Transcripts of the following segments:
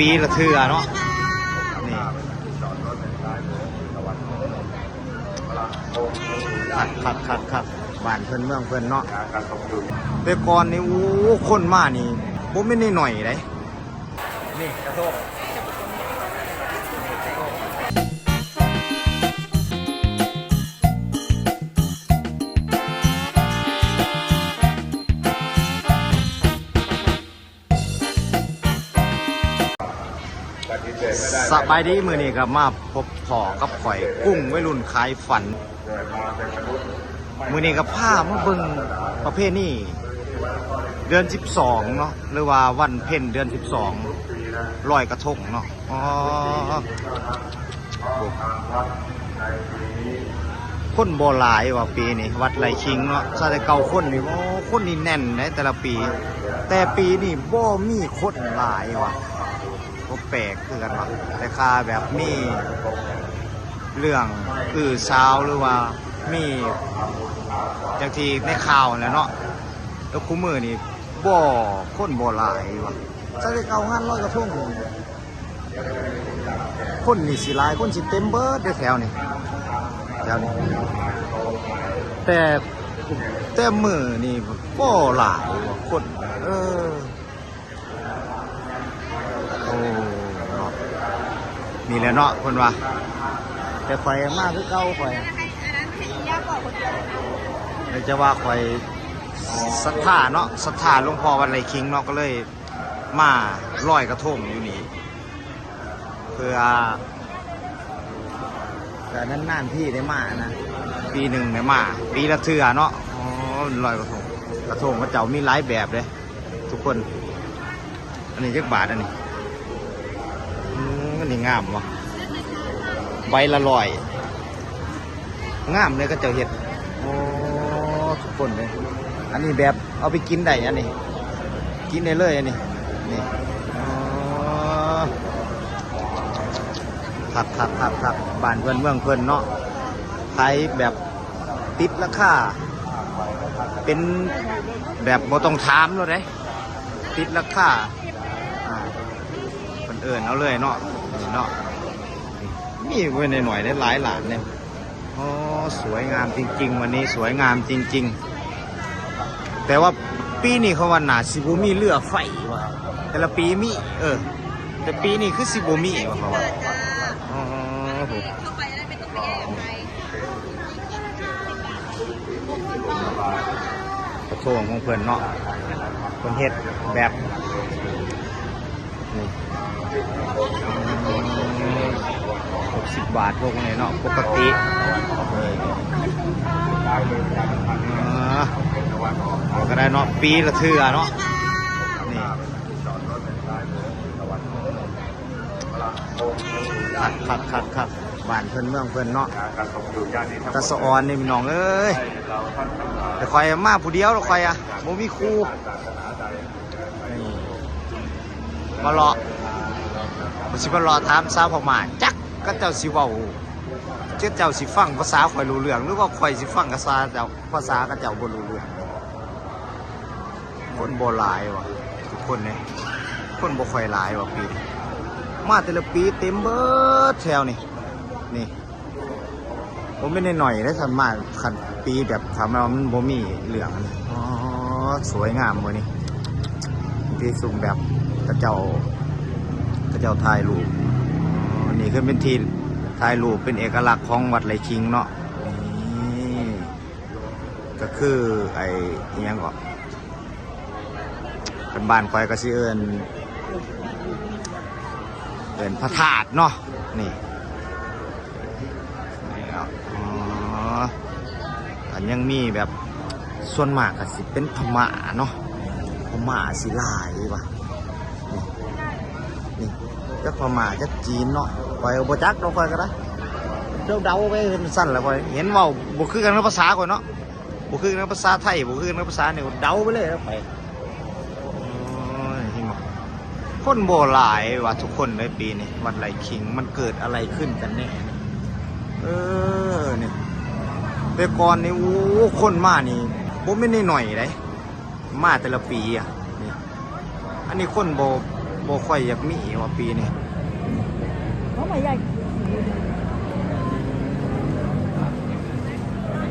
ປີລະເທື່ອເນາະ ນີ້ ຄັກໆໆໆ ບ້ານເພິ່ນເມືອງເພິ່ນເນາະ. ແຕ່ກ່ອນນີ້ ໂອ້ ຄົນມານີ້ບໍ່ແມ່ນໜ້ອຍໆເດ້. ນີ້ກະໂທກ. ສະບາຍດີ ມື້ນີ້ກໍມາພົບພໍ້ກັບຂ້ອຍ ກຸ້ງໄວລຸ້ນຂາຍຝັນ. ມື້ນີ້ກໍພາມາເບິ່ງປະເພນີເດືອນສິບສອງເນາະ ຫຼືວ່າວັນເພັນເດືອນສິບສອງ ລອຍກະທົງເນາະ. ອໍ ໂອ້ ຄົນບໍ່ຫຼາຍວ່າປີນີ້ ວັດໄລ່ຂິງເນາະ. ຊາວແຕ່ເກົ່າຄົນນີ້ ໂອ້ ຄົນນີ້ແໜ້ນໃດແຕ່ລະປີ ແຕ່ປີນີ້ບໍ່ມີຄົນຫຼາຍວ່າ. ກໍແປກຄືກັນວ່າ ແຕ່ຂ້າແບບມີເລື່ອງອື້ສາວ ຫຼືວ່າມີຈັ່ງທີ່ໃນຂ່າວຫັ້ນແຫຼະເນາະ ແລ້ວຄູ່ມື້ນີ້ບໍ່ ຄົນບໍ່ຫຼາຍວ່າ. ຊາວແຕ່ເກົ່າງານລອຍກະທົງ ຄົນນີ້ຊິຫຼາຍ ຄົນຊິເຕັມເບິດເດ້ແຖວນີ້ ແຖວນີ້ ແຕ່ ແຕ່ມື້ນີ້ບໍ່ຫຼາຍວ່າຄົນ ເອີ. ໂອ້ ເນາະ ນີ້ແຫຼະເນາະ ເພິ່ນວ່າ ແຕ່ຂ້ອຍມາຄືເກົ່າ ຂ້ອຍ ແຕ່ຈະວ່າຂ້ອຍສັດທາເນາະ ສັດທາຫຼວງພໍ່ວັດໄລ່ຂິງເນາະ ກໍເລີຍມາລອຍກະທົງຢູ່ນີ້ ເພື່ອ ກໍນານໆທີໄດ້ມານະ ປີໜຶ່ງໄດ້ມາ ປີລະເທື່ອເນາະ. ອໍ ລອຍກະທົງ ກະທົງເຂົາເຈົ້າມີຫຼາຍແບບເດ້ ທຸກຄົນ. ອັນນີ້ຈັກບາດ ອັນນີ້? ອືມ ອັນນີ້ງາມວະ ໃບລະຮ້ອຍ ງາມເດ້ເຂົາເຈົ້າເຮັດ. ໂອ້ ທຸກຄົນເດ້ ອັນນີ້ແບບເອົາໄປກິນໄດ້ ອັນນີ້ກິນໄດ້ເລີຍ ອັນນີ້ ນີ້. ອໍ ຄັກໆໆໆ ບ້ານເພິ່ນເມືອງເພິ່ນເນາະ ຂາຍແບບ ຕິດລາຄາ ເປັນແບບບໍ່ຕ້ອງຖາມໂລດເດ້ ຕິດລາຄາ ອ່າ ເພິ່ນເອີ້ນເອົາເລີຍເນາະ ນີ້ເນາະ ມີໄວ້ໜ້ອຍໆເດ້ ຫຼາຍລ້ານເດ້. ອໍ ສວຍງາມຈິງໆ ວັນນີ້ສວຍງາມຈິງໆ ແຕ່ວ່າປີນີ້ເຂົາວ່າໜ້າຊິບໍ່ມີເຮືອໄຟວ່າ ແຕ່ລະປີມີ ເອີ ແຕ່ປີນີ້ຄືຊິບໍ່ມີວ່າ ເຂົາວ່າ. ອໍ ກະໂທງຂອງເພິ່ນເນາະ ເພິ່ນເຮັດແບບນີ້ ຫົກສິບບາດພວກນີ້ເນາະ ປົກກະຕິ. ເອີ ກໍໄດ້ເນາະ ປີລະເທື່ອເນາະ ນີ້. ຄັກໆໆໆ ບ້ານເພິ່ນເມືອງເພິ່ນເນາະ ຕາສະອອນນີ້ພີ່ນ້ອງເອີຍ. ແຕ່ຂ້ອຍມາຜູ້ດຽວ ແລ້ວຂ້ອຍອະບໍ່ມີຄູ່ ນີ້ ມາເລາະ ຊິມາເລາະຖາມສາວພະມ້າ ຈັກເຂົາເຈົ້າຊິເວົ້າ ເຂົາເຈົ້າຊິຟັງພາສາຂ້ອຍຮູ້ເລື່ອງ ຫຼືວ່າຂ້ອຍຊິຟັງພາສາເຂົາເຈົ້າ ພາສາເຂົາເຈົ້າບໍ່ຮູ້ເລື່ອງ. ຄົນບໍ່ຫຼາຍວ່າ ທຸກຄົນເດ້ ຄົນບໍ່ຄ່ອຍຫຼາຍວ່າປີນີ້ ມາແຕ່ລະປີເຕັມເບິດແຖວນີ້ ນີ້ ບໍ່ແມ່ນໜ້ອຍໆເດ້ ຄັນມາ ຄັນປີແບບ ຖ້າແມ່ນວ່າມັນບໍ່ມີເລື່ອງ. ອໍ ສວຍງາມມື້ນີ້ ທີ່ຊຸມແບບເຂົາເຈົ້າ ເຂົາເຈົ້າຖ່າຍຮູບ. ອໍ ນີ້ຄືເປັນທີ່ຖ່າຍຮູບ ເປັນເອກະລັກຂອງວັດໄລ່ຂິງເນາະ ນີ້ ກໍຄືໄອ້ ອີ່ຫຍັງເກາະ ຄັນບ້ານຂ້ອຍກໍຊິເອີ້ນ ເອີ້ນພະທາດເນາະ ນີ້ ນີ້ເນາະ. ອໍ ອັນຍັງມີແບບ ສ່ວນມາກກໍຊິເປັນພະມ້າເນາະ ພະມ້າຊິຫຼາຍວ່າ ນີ້ ນີ້ ຈັກພະມ້າຈັກຈີນເນາະ ຂ້ອຍກໍບໍ່ຈັກດອກ ຂ້ອຍກໍໄດ້ເດົາໆໄປ ເຫັນຊັ້ນລະ ຂ້ອຍເຫັນເວົ້າບໍ່ຄືກັນກັບພາສາຂ້ອຍເນາະ. ບໍ່ຄືກັນກັບພາສາໄທ ບໍ່ຄືກັນກັບພາສານີ້ ເດົາໄປເລີຍ ເອົາໄປ. ໂອ້ຍ ເຫັນບໍ່ ຄົນບໍ່ຫຼາຍວ່າທຸກຄົນເລີຍປີນີ້ ວັດໄລ່ຂິງ ມັນເກີດອະໄລຂຶ້ນກັນແນ່? ເອີ ນີ້ ແຕ່ກ່ອນນີ້ ໂອ້ ຄົນມານີ້ບໍ່ແມ່ນໜ້ອຍໆເດ້ ມາແຕ່ລະປີອະ ນີ້ ອັນນີ້ຄົນບໍ່ ບໍ່ ບໍ່ຄ່ອຍຢາກມີວ່າປີນີ້ ໂອ້ ບໍ່ຢາກ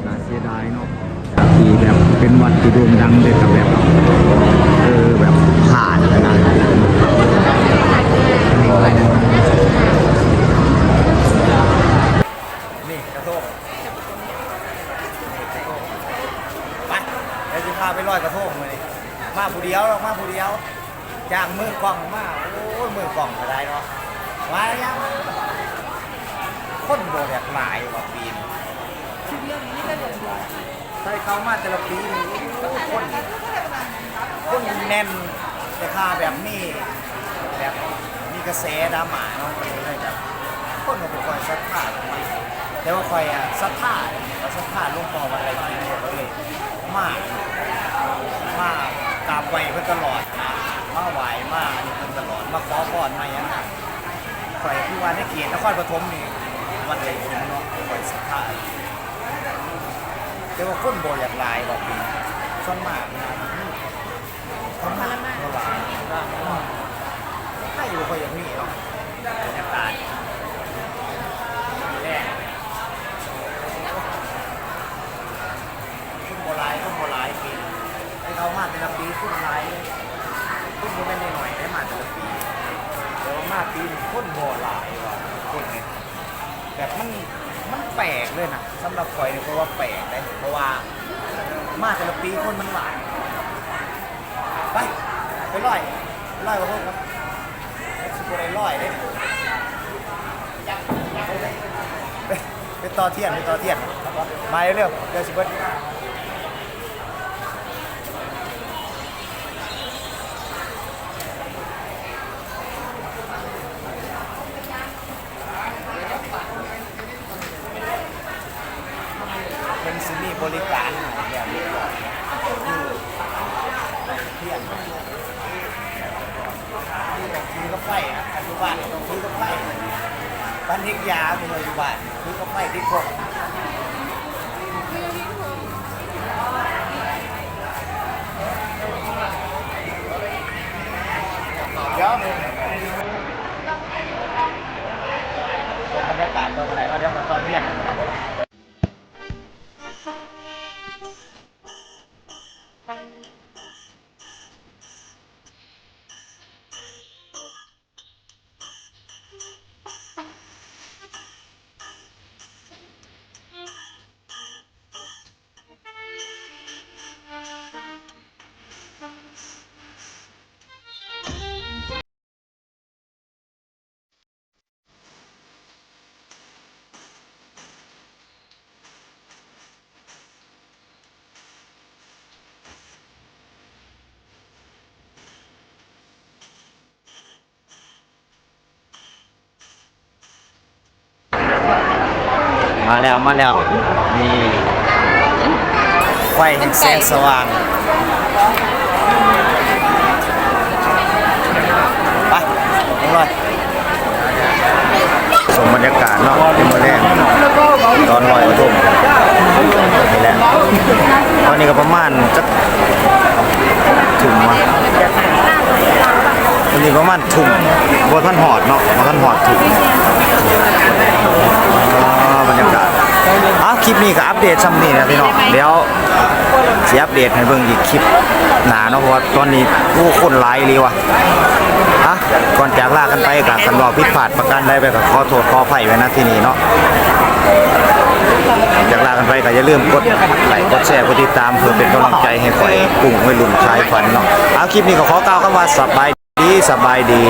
ໜ້າເສຍດາຍເນາະ ຈາກທີ່ແບບເປັນວັດທີ່ໂດ່ງດັງເດ້ ກໍແບບ ເອີ ແບບພາດຫັ້ນນະ ນີ້ກະທົງ ໄປ ດຽວຊິພາໄປລອຍກະທົງມື້ນີ້ ມາຜູ້ດຽວດອກ ມາຜູ້ດຽວ. ຈ້າງມືກອງມາ ໂອ້ຍ ມືກອງກໍໄດ້ເນາະ ວ່າຍັງ ຄົນບໍ່ແບບຫຼາຍວ່າປີນີ້ ໃສ່ເຂົ້າມາແຕ່ລະປີນີ້ ໂອ້ຍ ຄົນ ຄົນແໜ້ນ ແຕ່ຖ້າແບບມີ ແບບມີກະແສດຣາມາເນາະ ມັນກໍເລີຍແບບ ຄົນກໍບໍ່ຄ່ອຍສັດທາເທົ່າໃດ ແຕ່ວ່າຂ້ອຍອະສັດທາ ຂ້ອຍສັດທາຫຼວງພໍ່ວັດໄລ່ຂິງ ຂ້ອຍກໍເລີຍ ມາ ມາກາບໄຫວ້ເພິ່ນຕະຫຼອດນະ ມາໄຫວ້ມາອັນນີ້ເພິ່ນຕະຫຼອດ ມາຂໍພອນມາຫຍັງນະ ຂ້ອຍຄືວ່າໃນເຂດນະຄອນປະຖົມນີ້ ວັດໄລ່ຂິງເນາະ ຂ້ອຍສັດທາ ແຕ່ວ່າຄົນບໍ່ຢາກຫຼາຍດອກ ສ່ວນມາກນະ ທຳມະດາ ບໍ່ຫຼາຍ ໃຜບໍ່ຄ່ອຍຢາກມີເນາະ ບັນຍາກາດແລງ ຄົນບໍ່ຫຼາຍ ຄົນບໍ່ຫຼາຍປີນີ້ ໄດ້ເຂົ້າມາແຕ່ລະປີຄົນຫຼາຍເລີຍ ຄົນບໍ່ແມ່ນໜ້ອຍໆ ໄດ້ມາແຕ່ລະປີ ແຕ່ວ່າມາປີນີ້ຄົນບໍ່ຫຼາຍວ່າ ຄົນນີ້ ແບບມັນ ມັນແປກເລີຍນະ ສຳລັບຂ້ອຍນີ້ ຂ້ອຍວ່າແປກເດ້ ເພາະວ່າມາແຕ່ລະປີຄົນມັນຫຼາຍ. ໄປ ໄປລອຍ ໄປລອຍກະທົງກັນ ຊິບໍ່ໄດ້ລອຍເດ້ ໄປ ໄປຕໍ່ທຽນ ໄປຕໍ່ທຽນ ມາເລັວໆ ດຽວຊິເບິດ. ເພິ່ນຊິມີບໍລິການໃຫ້ແບບເລີຍ ຢູ່ໃນທຽນ ມີຕ້ອງຖືກັບໄຟນະ ຄັນຢູ່ບ້ານຕ້ອງຖືກັບໄຟ ປັນເຮັດຢາ ເມື່ອຢູ່ບ້ານຖືກັບໄຟຕິດຄົກ. ບັນຍາກາດຕອນໄປ ດຽວຕອນຮຽນ. ມາແລ້ວ ມາແລ້ວ ນີ້ ໄຟແສງສະຫວ່າງ ໄປ ເອົາເລີຍ. ຊົມບັນຍາກາດເນາະ ໃນມື້ແລງ ຕອນລອຍກະທົງນີ້ແຫຼະ ຕອນນີ້ກໍປະມານຈັກທຸ່ມວະ ຕອນນີ້ປະມານທຸ່ມ ບໍ່ທັນຮອດເນາະ ບໍ່ທັນຮອດທຸ່ມ ອໍ ບັນຍາກາດ ເອົາ ຄລິບນີ້ກໍອັບເດດຊ່ຳນີ້ນະພີ່ນ້ອງ ດຽວ ຊິອັບເດດໃຫ້ເບິ່ງອີກຄລິບໜ້າເນາະ ເພາະວ່າຕອນນີ້ ໂອ້ ຄົນຫຼາຍອີ່ຫຼີວ່ະ. ອ່ະ ກ່ອນຈາກລາກັນໄປກໍ ຄັນເວົ້າຜິດພາດປະການໃດໄປກໍຂໍໂທດຂໍອະໄພໄວ້ນະທີ່ນີ້ເນາະ. ຈາກລາກັນໄປກໍຢ່າລືມກົດໄລກ໌ ກົດແຊ ກົດຕິດຕາມ ເພື່ອເປັນກຳລັງໃຈໃຫ້ຂ້ອຍ ກຸ້ງໄວລຸ້ນສາຍຝັນເນາະ. ເອົາ ຄລິບນີ້ກໍຂໍກ່າວຄຳວ່າສະບາຍດີ ສະບາຍດີ.